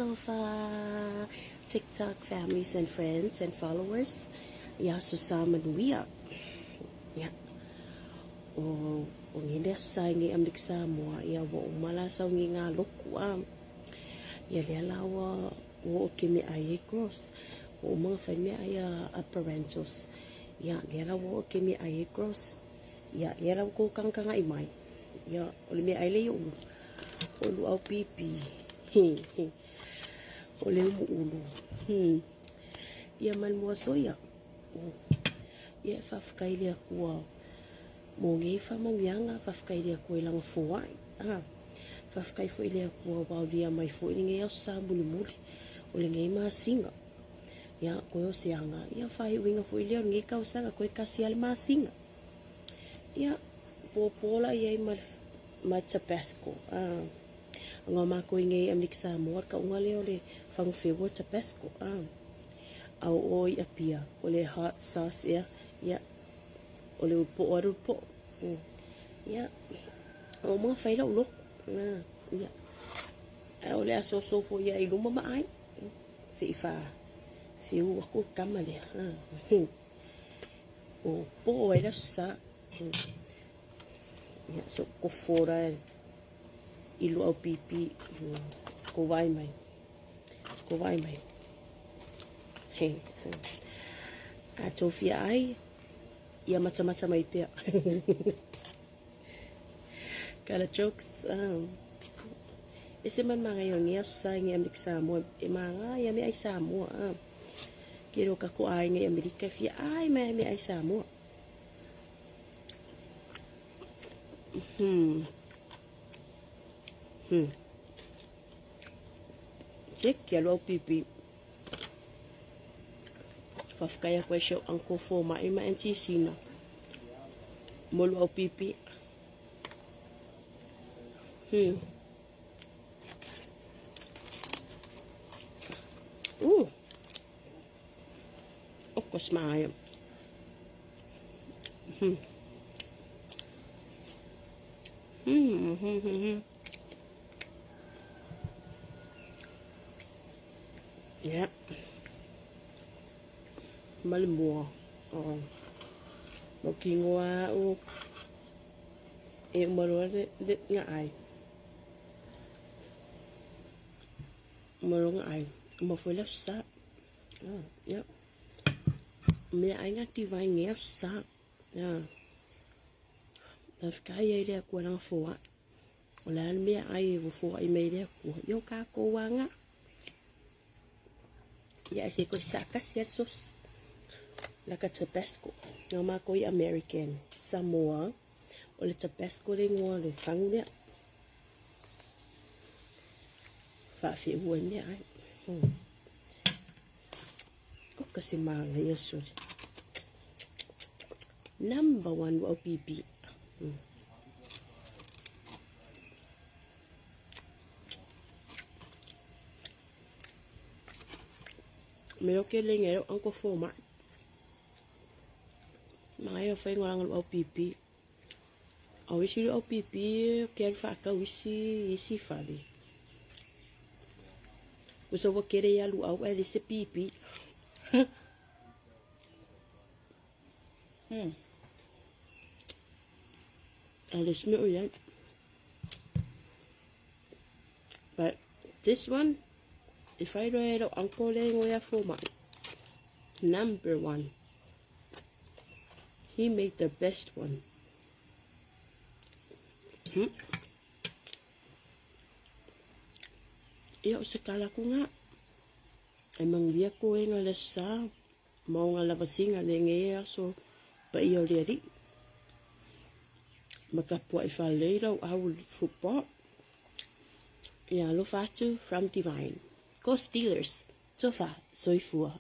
Talofa TikTok families and friends and followers. Ia aso sa manuia. Ia. O o nge lea sa nge Amerika Samoa ia ua uma la sau nge ngā loku a. Ia lea la ua ua o ke mea ai e gross. Ua uma nga whai mea ai a parentos. Ia lea la ua o ke mea ai e gross. Ia lea la ua kou kangakanga i mai. Ia o le mea ai le i ulu. O luau pipi. O le umu ulu. Ia ma le muaso ia. Ia e faafetai i le Atua mo nei faamanuiaga, faafetai i le Atua i lana foai. Faafetai foi i le Atua ua aulia mai foi lenei aso sa mulimuli o lenei masina. Ia, koe o se aga, ia faaiuina foi lea o lenei tausaga, koe tasi lava le masina. Ia, pōpō la i ai ma le ma Tabasco. Ah, anga o mākou i nei Amerika Samoa, le kauga lea o le fagufeua Tabasco. Ah, a o o i Apia, o le hot sauce ea, ia, o le upo aru po. Ia, o mga whai lau loku. Ah, ia. A o le aso sofo ia i luma ma ai. Se i wha whiu aku kama lea. Ah. O po ai la sa. Ia, so ko fora i luau pipi. Ko vai mai. Ko vai mai. He. A tō fia ai, ia matamata mai pea. Kala jokes. E se man manga i o ngia sa ngi Amerika Samoa. E manga ia me ai Samoa. Ke ro ka ko ai ngi Amerika fia ai mai me ai Samoa. Check kia luau pipi. Faafetai atu ai si au uncle fomai ma aunty Sina mo luau pipi. Ooh. O smile. Yeah. Ma le mua. Oh. Mo ki ngoa o e uma loa le, le nga ai. Uma loa nga ai. Uma foi la sa. Oh, yeah. Mea ai nga ti vai ngea sa. Yeah. Faafetai ai le Atua lana foai. O le a le mea ai ua foai mai le Atua. Ia o kākou aga. Ia e se koe saakasi a le sosi. Laka Tabasco. Nga mākou i American Samoa. O le Tabasco le ingoa o le fagu lea. Faafeua ai mea ai. Oka se māngaia sole. Number one wau pipi. Me o ke lenga e o anko fō mai. Mai o whai ngoranga au pipi. Au isi au pipi ke alu whaakau isi isi fale. Usa ua kere ia lu au e se pipi. A le smell yeah. But this one, if I roe ro uncle le ngoia fo mai. Number one. He made the best one. Ia o se kala ku nga. E manuia koe nga le sa ma o nga lavasiga le nge aso paia o le Alii. Ma tapuai faalelei lau au football. Ia alofa atu from Divine. Go Steelers! Tofa, soifua.